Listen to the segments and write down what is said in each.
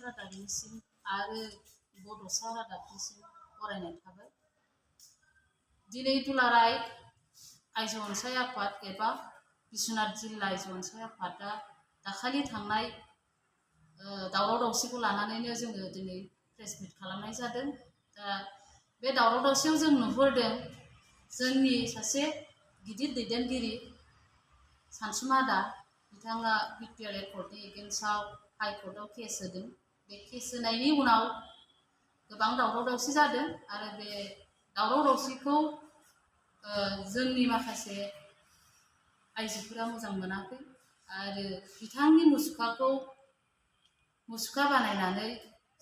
रादाबनिसिम आरो बड'सा रादाबनिसिम बरायनाय थाबाय। दिनै दुलाराय आइजो अनसाय आफाद एबा बिश्वनाथ जिल्ला आइजो अनसाय आफादा दाखालि थांनाय दावराव दावसिखौ लानानैनो जोङो दिनै प्रेस मिट खालामनाय जादों। दा बे दावराव दावसियाव जों नुहुरदों जोंनि सासे गिदिर दैदेनगिरि सानसुमा दा बिथाङा बिटिआर एकर्डनि एगेन्स्टआव हाइकर्टआव केस होदों। बे केस होनायनि उनाव गोबां दावराव दावसि जादों आरो बे दावराव दावसिखौ जोंनि माखासे आइजोफोरा मोजां मोनाखै आरो बिथांनि मुसुखा बानायनानै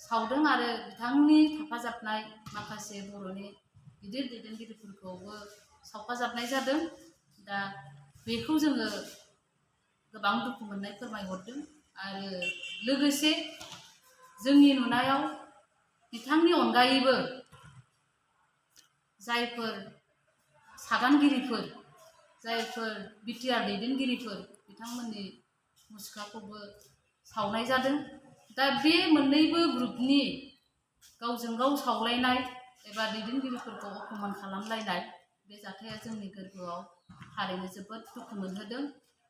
सावदों आरो बिथांनि थाफाजाबनाय माखासे बर'नि गिदिर दैदेनगिरिफोरखौबो सावफाजाबनाय जादों। दा बेखौ जोङो गोबां दुखु मोननाय फोरमायहरदों आरो लोगोसे जोंनि नुनायाव बिथांनि अनगायैबो जायफोर सागानगिरिफोर जायफोर बिटिआर दैदेनगिरिफोर बिथांमोननि मुसुखाखौबो सावनाय जादों। दा बे मोननैबो ग्रुपनि गावजों गाव सावलायनाय एबा दैदेनगिरिफोरखौ अपमान खालामलायनाय बे जाथाया जोंनि गोरबोआव थारैनो जोबोद दुखु मोनहोदों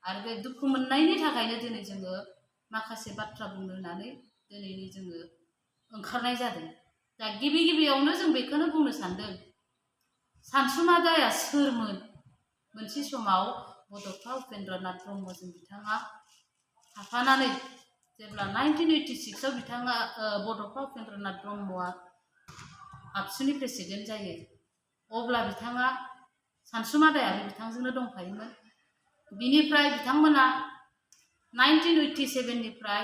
आरो बे दुखु मोननायनि थाखायनो दिनै जोङो माखासे बाथ्रा बुंनो होननानै दिनैनि जोङो ओंखारनाय जादों। दा गिबियावनो जों बेखौनो बुंनो सानदों सानसुमा दाया सोरमोन। मोनसे समाव बड'फा उपेन्द्रनाथ ब्रह्मजों बिथाङा थाफानानै जेब्ला 1986आव बिथाङा बड'फा उपेन्द्रनाथ ब्रह्मआ आबसुनि प्रेसिडेन्ट जायो अब्ला बिथाङा सानसुमा दायाबो बिथांजोंनो दंफायोमोन। बिनिफ्राय बिथांमोना 1987निफ्राय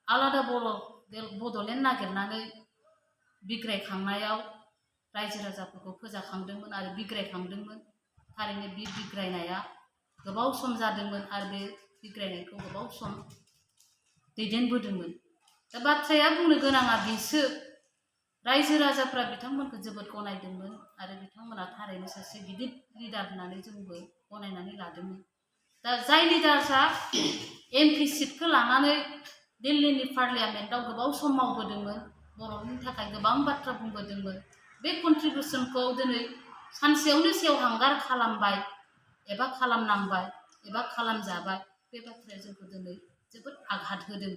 आलादा बड'लेण्ड नागिरनानै बिग्रायखांनायाव रायजो राजाफोरखौ फोजाखांदोंमोन आरो बिग्रायखांदोंमोन। थारैनो बे बिग्रायनाया गोबाव सम जादोंमोन आरो बे बिग्रायनायखौ गोबाव सम दैदेनबोदोंमोन। दा बाथ्राया बुंनो गोनाङा बेसो रायजो राजाफ्रा बिथांमोनखौ जोबोद गनायदोंमोन आरो बिथांमोना थारैनो सासे गिदिर लिडार होननानै जोंबो गनायनानै लादोंमोन। दा जाय लिडार्सआ एमपि सिटखौ लानानै दिल्लीनि पार्लियामेन्टआव गोबाव सम मावबोदोंमोन बर'नि थाखाय गोबां बाथ्रा बुंबोदोंमोन बे कन्ट्रिबिउसनखौ दिनै सानसेयावनो सेवहांगार खालामबाय एबा खालामनांबाय एबा खालामजाबाय। बे बाथ्राया जोंखौ दिनै जोबोद आघात होदों।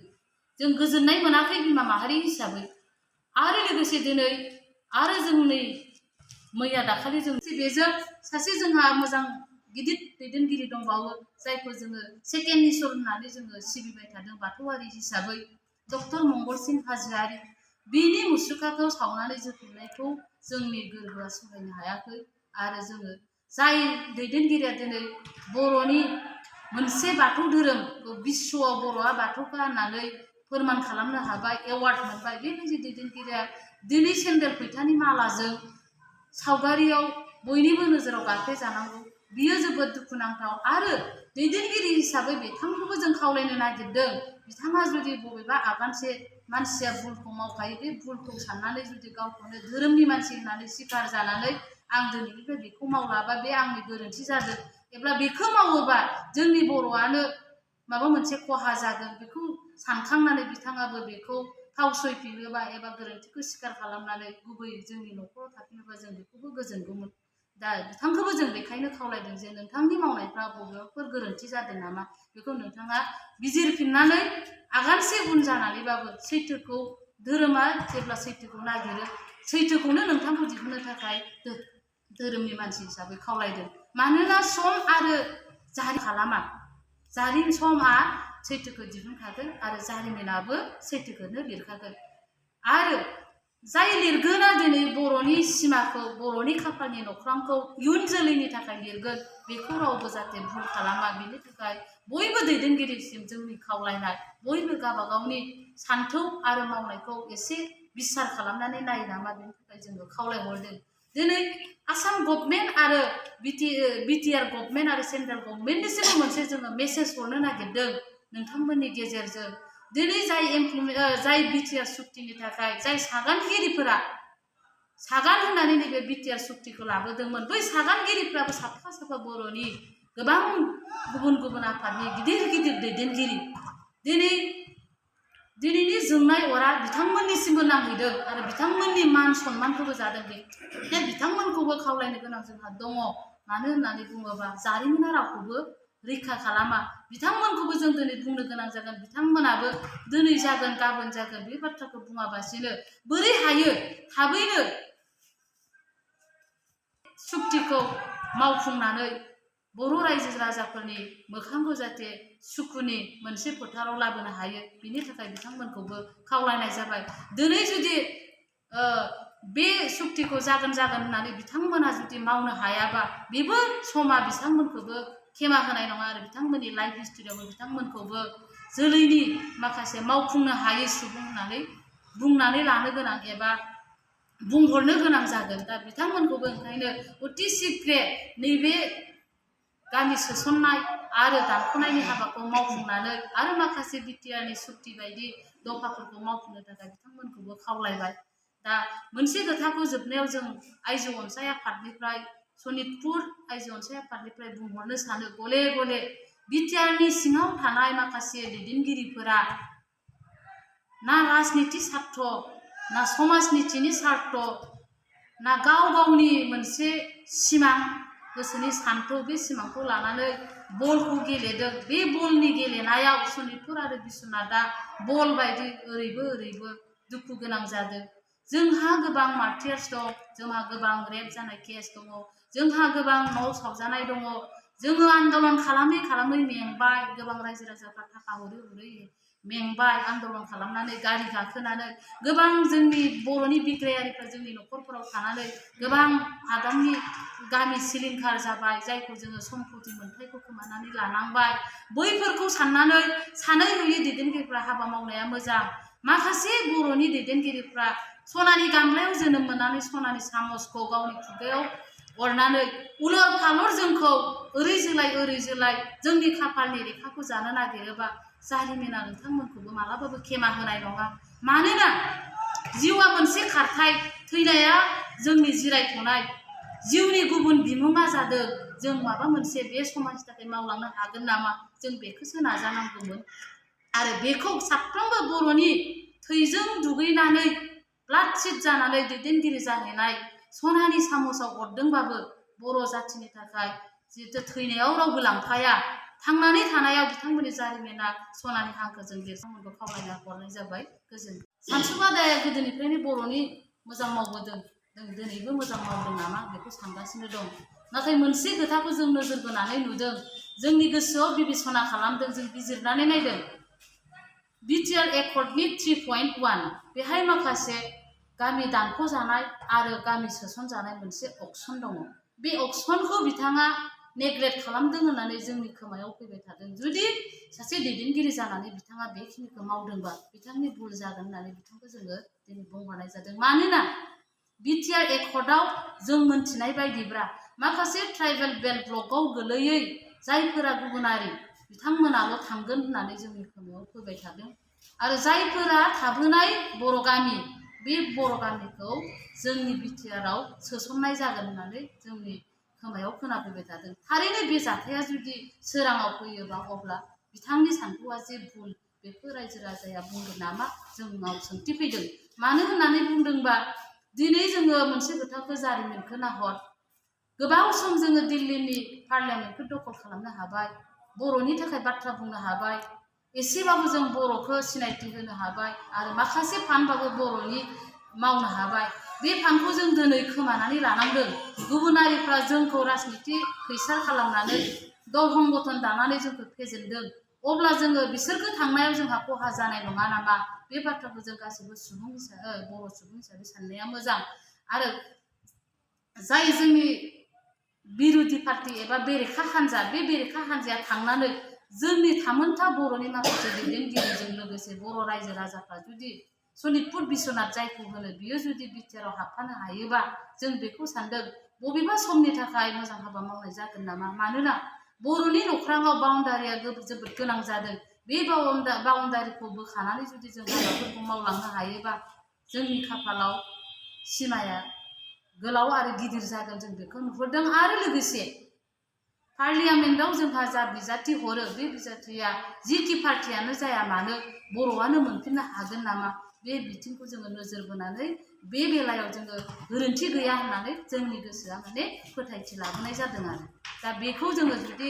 जों गोजोननाय मोनाखै बिमा माहारि हिसाबै। आरो लोगोसे दिनै आरो जोंनि मैया दाखालि जों बेजों सासे जोंहा मोजां गिदिर दैदेनगिरि दंबावो जायखौ जोङो सेकेन्ड इसोर होननानै जोङो सिबिबाय थादों बाथौआरि हिसाबै डक्टर मंगलसिं हाजोआरि। बिनि मुसुखाखौ सावनानै जोबनायखौ जोंनि गोरबोआ सहायनो हायाखै आरो जोङो जाय दैदेनगिरिया दिनै बर'नि मोनसे बाथौ धोरोम बिश्वआव बर'आ बाथौखा होननानै फोरमान खालामनो हाबाय एवार्ड मोनबाय बेबायदि दैदेनगिरिया दिनै सेन्देल फैथानि मालाजों सावगारियाव बयनिबो नोजोराव गाफ्लेजानांगौ बियो जोबोद दुखुनांथाव। आरो दैदेनगिरि हिसाबै बिथांखौबो जों खावलायनो नागिरदों बिथाङा जुदि बबेबा आगानसे मानसिया भुलखौ मावखायो बे भुलखौ साननानै जुदि गावखौनो धोरोमनि मानसि होननानै सिकार जानानै आं दिनैनिफ्राय बेखौ मावला बा बे आंनि गोरोन्थि जादों एब्ला बेखौ मावोबा जोंनि बर'आनो माबा मोनसे खहा जागोन बेखौ सानखांनानै बिथाङाबो बेखौ फावसयफिनोबा एबा गोरोन्थिखौ स्वीकार खालामनानै गुबैयै जोंनि न'खराव थाफिनोबा जों बेखौबो गोजोनगौमोन। दा बिथांखौबो जों बेखायनो खावलायदों जे नोंथांनि मावनायफ्रा बबेबाफोर गोरोन्थि जादों नामा बेखौ नोंथाङा बिजिरफिननानै आगानसे उन जानानैबाबो सैथोखौ धोरोमा जेब्ला सैथोखौ नागिरो सैथोखौनो नोंथांखौ दिहुननो थाखाय धोरोमनि मानसि हिसाबै खावलायदों। मानोना सम आरो खालामा समा सैथोखौ दिहुनखागोन आरो जारिमिनाबो सैथोखौनो लिरखागोन। आरो जाय लिरगोना दिनै बर'नि सिमाखौ बर'नि खाफालनि नख्रांखौ इयुन जोलैनि थाखाय लिरगोन बेखौ रावबो जाहाथे भुल खालामा बेनि थाखाय बयबो दैदेनगिरिसिम जोंनि खावलायनाय बयबो गावबागावनि सान्थौ आरो मावनायखौ एसे बिसार खालामनानै नायो नामा बेनि थाखाय जोङो खावलायहरदों। दिनै आसाम गभर्नमेन्ट आरो बिटिआर गभर्नमेन्ट आरो सेन्ट्रेल गभर्नमेन्टनिसिम मोनसे जोङो मेसेज हरनो नागिरदों नोंथांमोननि गेजेरजों दिनै जाय बिटिआर सुक्तिनि थाखाय जाय सागानगिरिफोरा सागान होननानै नैबे बिटिआर सुक्तिखौ लाबोदोंमोन बै सागानगिरिफ्राबो साफा साफा बर'नि गोबां गुबुन गुबुन आफादनि गिदिर गिदिर दैदेनगिरि। दिनैनि जोंनाय अरा बिथांमोननिसिमबो नांहैदों आरो बिथांमोननि मान सन्मानखौबो जादों। बे बिथांमोनखौबो खावलायनो गोनां जोंहा दङ। मानो होननानै बुङोबा जारिमिना रावखौबो रैखा खालामा। बिथांमोनखौबो जों दिनै बुंनो गोनां जागोन। बिथांमोनाबो दिनै जागोन गाबोन जागोन बे बाथ्राखौ बुङाबासिनो बोरै हायो थाबैनो सुक्तिखौ मावफुंनानै बर' रायजो राजाफोरनि मोखांखौ जाहाथे सुखुनि मोनसे फोथाराव लाबोनो हायो, बिनि थाखाय बिथांमोनखौबो खावलायनाय जाबाय। दिनै जुदि बे सुक्तिखौ जागोन होननानै बिथांमोना जुदि मावनो हायाबा बेबो समा बिथांमोनखौबो खेमा होनाय नङा आरो बिथांमोननि लाइफ हिस्टरियावबो बिथांमोनखौबो जोलैनि माखासे मावफुंनो हायै सुबुं होननानै बुंनानै लानो गोनां एबा बुंहरनो गोनां जागोन। दा बिथांमोनखौबो ओंखायनो अति शीघ्रे नैबे गामि सोसननाय आरो दानख'नायनि हाबाखौ मावफुंनानै आरो माखासे बिटिआरनि सुक्ति बायदि दफाफोरखौ मावफुंनो थाखाय बिथांमोनखौबो खावलायबाय। दा मोनसे खोथाखौ जोबनायाव जों आइजो अनसाय आफादनिफ्राय सनितपुर आइजो अनसाय आफादनिफ्राय बुंहरनो सानो गले गले बिटिआरनि सिङाव थानाय माखासे दैदेनगिरिफोरा ना राजनिति स्वार्थ, ना समाजनिथिनि स्वार्थ, ना गाव गावनि मोनसे सिमां गोसोनि सान्थौ बे सिमांखौ लानानै बलखौ गेलेदों। बे बलनि गेलेनायाव सनितपुर आरो बिश्वनाथआ बल बायदि ओरैबो दुखु गोनां जादों। जोंहा गोबां मार्टियार्स दं, जोंहा गोबां रेप जानाय केस दङ, जोंहा गोबां न' सावजानाय दङ। जोङो आन्दलन खालामै मेंबाय, गोबां रायजो राजाफ्रा थाखा हरै मेंबाय आन्दलन खालामनानै गारि गाखोनानै। गोबां जोंनि बर'नि बिग्रायारिफ्रा जोंनि न'खरफोराव थानानै गोबां हादाननि गामि सिलिंखार जाबाय, जायखौ जोङो सम्पति मोन्थायखौ खोमानानै लानांबाय। बैफोरखौ साननानै सानै हयै दैदेनगिरिफ्रा हाबा मावनाया मोजां। माखासे बर'नि दैदेनगिरिफ्रा सनानि गामलायाव जोनोम मोननानै सनानि सामसखौ गावनि खुगायाव अरनानै उलर फालर जोंखौ ओरै जोलाय जोंनि खाफालनि रेखाखौ जानो नागिरोबा जारिमिना नोंथांमोनखौबो मालाबाबो खेमा होनाय नङा। मानोना जिउआ मोनसे खारथाय, थैनाया जोंनि जिरायथ'नाय। जिउनि गुबुन बिमुङा जादों जों माबा मोनसे बे समाजनि थाखाय मावलांनो हागोन नामा, जों बेखौसो नाजानांगौमोन। आरो बेखौ साफ्रोमबो बर'नि थैजों दुगैनानै ब्लाड सिड जानानै दैदेनगिरि जाहैनाय सनानि सामसआव अरदोंबाबो बर' जाथिनि थाखाय जिहेतु थैनायाव रावबो लांफाया, थांनानै थानायाव बिथांमोननि जारिमिना सनानि हांखोजों लिरसांमोनखौ खावलायना हरनाय जाबाय। गोजोन सानसुमादाया गोदोनिफ्रायनो बर'नि मोजां मावबोदों, जों दिनैबो मोजां मावदों नामा बेखौ सानगासिनो दं। नाथाय मोनसे खोथाखौ जों नोजोर बोनानै नुदों, जोंनि गोसोआव बिबेसना खालामदों, जों बिजिरनानै नायदों। बिटिआर एकर्डनि 3.1 बेहाय माखासे गामि दानख'जानाय आरो गामि सोसनजानाय मोनसे अक्सन दङ। बे अक्सनखौ बिथाङा नेग्लेक्ट खालामदों होननानै जोंनि खोमायाव फैबाय थादों। जुदि सासे दैदेनगिरि जानानै बिथाङा बेखिनिखौ मावदोंबा बिथांनि भुल जागोन होननानै बिथांखौ जोङो दिनै बुंहरनाय जादों। मानोना बिटिआर एकर्डआव जों मोनथिनाय बायदिब्ला माखासे ट्राइबेल बेल्ट ब्लकआव गोलैयै जायफोरा गुबुनारि बिथांमोनाल' थांगोन होननानै जोंनि खोमायाव फैबाय थादों। आरो जायफोरा थाबोनाय बर' गामि, बे बर' गामिखौ जोंनि बिटिआरआव सोसननाय जागोन होननानै जोंनि खोमायाव खोनाफैबाय थादों। थारैनो बे जाथाया जुदि सोराङाव फैयोबा अब्ला बिथांनि सान्थौआ जे भुल बेखौ रायजो राजाया बुंगोन नामा जोंनाव सोंथि फैदों। मानो होननानै बुंदोंबा दिनै जोङो मोनसे खोथाखौ जारिमिनखौ नाहर, गोबाव सम जोङो दिल्लीनि पार्लियामेन्टखौ दखल खालामनो हाबाय, बर'नि थाखाय बाथ्रा बुंनो हाबाय, एसेबाबो जों बर'खौ सिनायथि होनो हाबाय आरो माखासे फान्डबाबो बर'नि मावनो हाबाय। बे फान्डखौ जों दिनै खोमानानै लानांदों। गुबुनारिफ्रा जोंखौ राजनिति खैसार खालामनानै दल संगठन दानानै जोंखौ फेजेनदों। अब्ला जोङो बिसोरखौ थांनायाव जोंहा खहा जानाय नङा नामा, बे बाथ्राखौ जों गासैबो सुबुं हिसाबै बर' सुबुं हिसाबै साननाया मोजां। आरो जाय जोंनि बिरुदि पार्टि एबा बेरेखा हान्जा, बे बेरेखा हान्जाया थांनानै जोंनि थामोनथा बर'नि माखासे दैदेनगिरिजों लोगोसे बर' रायजो राजाफ्रा जुदि सनितपुर बिश्वनाथ जायखौ होनो बियो जुदि बिटिआरआव हाबफानो हायोबा जों बेखौ सानदों बबेबा समनि थाखाय मोजां हाबा मावनाय जागोन नामा। मानोना बर'नि नख्राङाव बाउन्डारिया जोबोद गोनां जादों। बे बाउन्डारिखौ बोखानानै जुदि जों हाबाफोरखौ मावलांनो हायोबा जोंनि खाफालाव सिमाया गोलाव आरो गिदिर जागोन, जों बेखौ नुहुरदों। आरो लोगोसे पार्लियामेन्टआव जोंहा जा बिजाथि हरो बे बिजाथिया जिखि पार्टियानो जाया मानो बर'आनो मोनफिननो हागोन नामा बे बिथिंखौ जोङो नोजोर बोनानै बे बेलायाव जोङो गोरोन्थि गैया होननानै जोंनि गोसोआ माने फोथायथि लाबोनाय जादों आरो दा बेखौ जोङो जुदि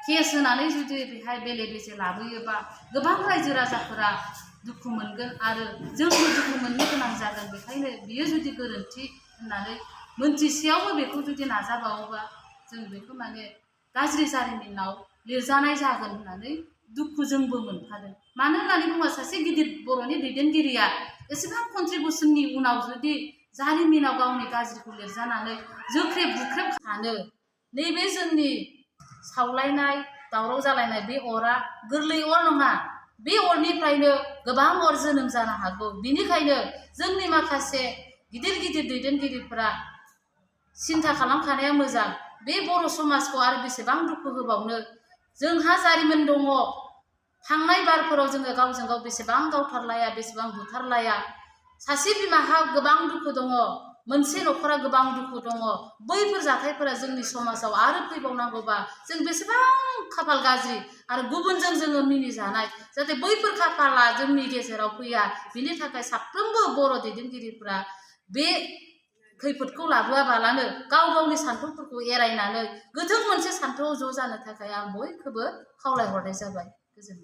केस होनानै जुदि बेहाय बेले बेजे लाबोयोबा गोबां रायजो राजाफोरा दुखु मोनगोन आरो जोंबो दुखु मोननो गोनां जागोन बेखायनो बियो जुदि गोरोन्थि होननानै मोनथिसेयावबो बेखौ जुदि नाजाबावोबा जों बेखौ माने गाज्रि जारिमिनाव लिरजानाय जागोन होननानै दुखु जोंबो मोनफादों मानो होननानै बुङोबा सासे गिदिर बर'नि दैदेनगिरिया एसेबां कन्ट्रिबिउसननि उनाव जुदि जारिमिनाव गावनि गाज्रिखौ लिरजानानै जोख्रेब बुख्रेब सानो नैबे जोंनि सावलायनाय दावराव जालायनाय बे अरा गोरलै अर नङा बे अरनिफ्रायनो गोबां अर जोनोम जानो हागौ बिनिखायनो जोंनि माखासे गिदिर गिदिर दैदेनगिरिफोरा सिन्था खालामखानाया मोजां बे बर' समाजखौ आरो बेसेबां दुखु होबावनो जोंहा जारिमिन दङ थांनाय बारफोराव जोङो गावजों गाव बेसेबां गावथारलाया बेसेबां बुथारलाया सासे बिमाहा गोबां दुखु दङ मोनसे न'खरा गोबां दुखु दङ बैफोर जाथायफोरा जोंनि समाजाव आरो फैबावनांगौबा जों बेसेबां खाफाल गाज्रि आरो गुबुनजों जोङो मिनिजानाय जाहाथे बैफोर खाफाला जोंनि गेजेराव फैया बिनि थाखाय साफ्रोमबो बर' दैदेनगिरिफ्रा बे खैफोदखौ लाबोआबालानो गाव गावनि सान्थौफोरखौ एरायनानै गोथों मोनसे सान्थौआव ज' जानो थाखाय आं बयखौबो खावलायहरनाय जाबाय गोजोन्थों।